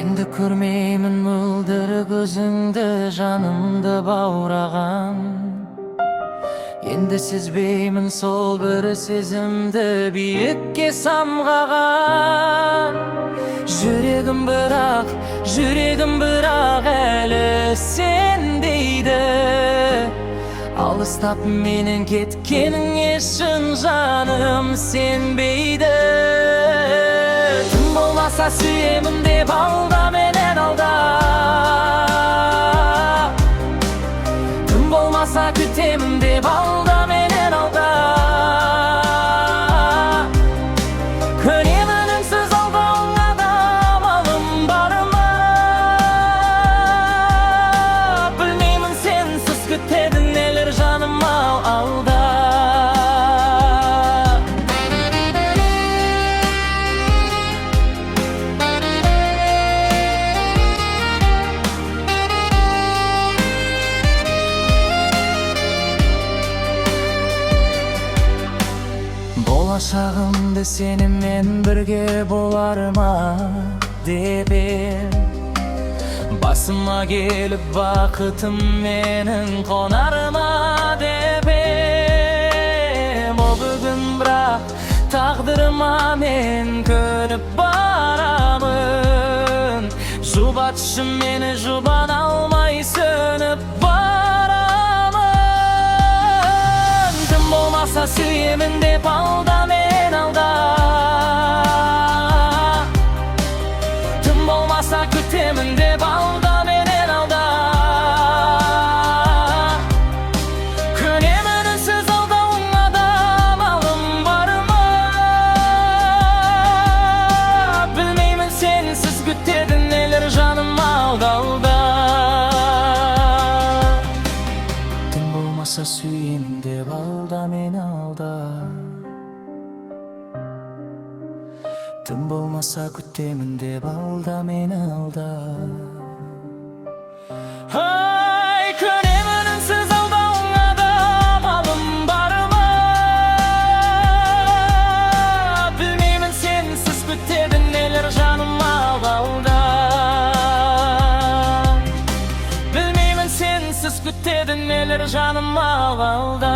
Енді көрмеймін мөлдір көзіңді, жанымды баураған. Енді сезбеймін сол бір сезімді биікке самғаған. Жүрегім бірақ, жүрегім бірақ әлі сен дейді. Алыстап менен кеткеніңе шын жаным сенбейді. Тым болмаса сүйемін деп алда менен, алда. Тым болмаса күтемін деп алда менен, алда. Көнемін үнсіз алдауыңа да, амалым бар ма? Білмеймін, сенсіз күтеді нелер жаным ау алда. Болашағымды сенімен бірге болар ма деп ем. Басыма келіп бақытым менің қонар ма деп ем. О, бүгін бірақ тағдырыма мен көніп барамын. Жұбатшы мені, жұбана алмай сөніп барамын. Тым болмаса сүйемін деп алда мен, алда. Тым болмаса күтемін деп алда менен, алда. Көнемін үнсіз алдауыңа да, амалым бар ма? Білмеймін, сенсіз күтеді нелер жаным алда. Тым болмаса сүйемін деп алда мені, алда. Тым болмаса күтемін деп алда мені, алда. Ай, көнемін үнсіз алдауыңа да, амалым бар ма? Білмеймін, сенсіз күтеді нелер жаным алда. Білмеймін, сенсіз күтеді нелер жаным алда.